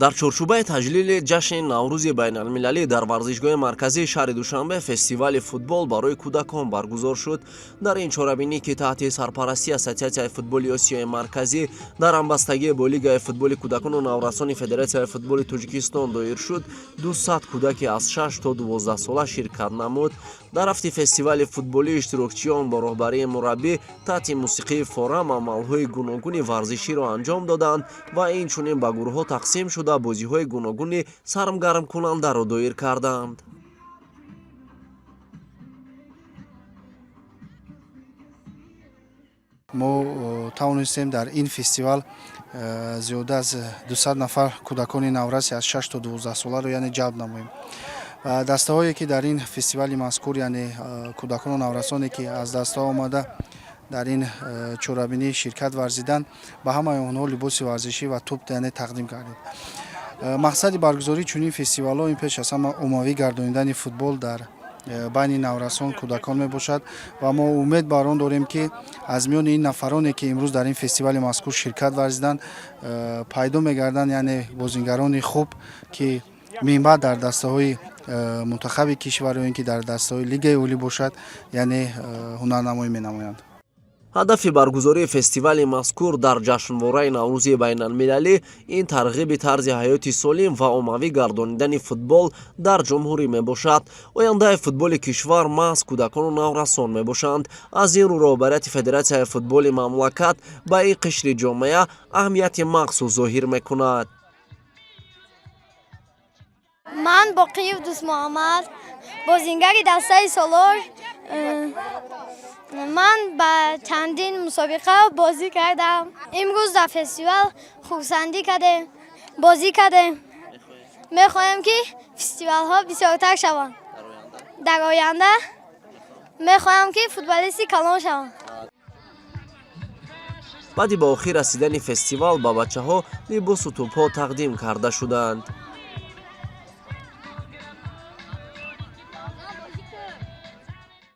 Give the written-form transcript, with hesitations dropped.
Дар чорчӯбаи таҷлили ҷашни Наврӯзи байналмилалӣ дар варзишгоҳи марказии шаҳри Душанбе фестивали футбол барои кӯдакон баргузор шуд. Дар ин чорабинӣ, ки таҳти сарпарастии Ассотсиатсияи футболи Осиёи Марказӣ дар ҳамбастагӣ бо Лигаи футболи кӯдакону наврасони Федератсияи футболи Тоҷикистон доир шуд, 200 кӯдаки аз 6 то 12 сола ширкат намуд. Дар рафти фестивали футболӣ иштирокчиён бо роҳбарии мураббӣ таҳти мусиқии форам амалҳои гуногуни варзиширо анҷом доданд ва инчунин ба гурӯҳҳо тақсим шуда, бозиҳои гуногуни сармгармкунандаро доир карданд. Мо тавонистем дар ин фестивал зиёда аз 200 нафар кӯдакони навраси аз 6 то 12 соларо, яъне, ҷалб намоем. Дастаҳое, ки дар ин фестивали мазкур, яъне кӯдакону наврасоне, ки аз дастаҳо омада дар ин чорабинӣ ширкат варзиданд, ба ҳамаи онҳо либоси варзишӣ ва тӯб, яъне, тақдим кардем. Мақсади баргузории чунин фестивалҳо ин пеш аз ҳама оммавӣ гардонидани футбол дар байни наврасон, кӯдакон мебошад ва мо умед бар он дорем, ки аз миёни ин нафароне, ки имрӯз дар ин фестивали мазкур ширкат варзиданд, пайдо мегарданд, яъне, бозингарони хуб, ки минбаъд дар дастаҳои мунтахаби кишвар ё ин ки дар дастаҳои лигаи олӣ бошад, яъне, ҳунарнамоӣ менамоянд. Ҳадафи баргузории фестивали мазкур дар ҷашнвораи Наврӯзи байналмилалӣ ин тарғиби тарзи ҳаёти солим ва оммавӣ гардонидани футбол дар ҷумҳурӣ мебошад. Ояндаи футболи кишвар маҳз кӯдакону наврасон мебошанд. Аз ин рӯ роҳбарияти Федератсияи футболи мамлакат ба ин қишри ҷомеа аҳамияти махсус зоҳир мекунад. Ман Боқиев Дӯстмуҳаммад, бозингари дастаи Солор. Ман ба чандин мусобиқа бозӣ кардам. Имрӯз дар фестивал хурсандӣ кардем, бозӣ кардем. Мехоҳем, ки фестивалҳо бисёртар шаванд. Дар оянда мехоҳам, ки футболисти калон шавам. Баъди ба охир расидани фестивал ба бачаҳо либосу тӯбҳо тақдим карда шуданд.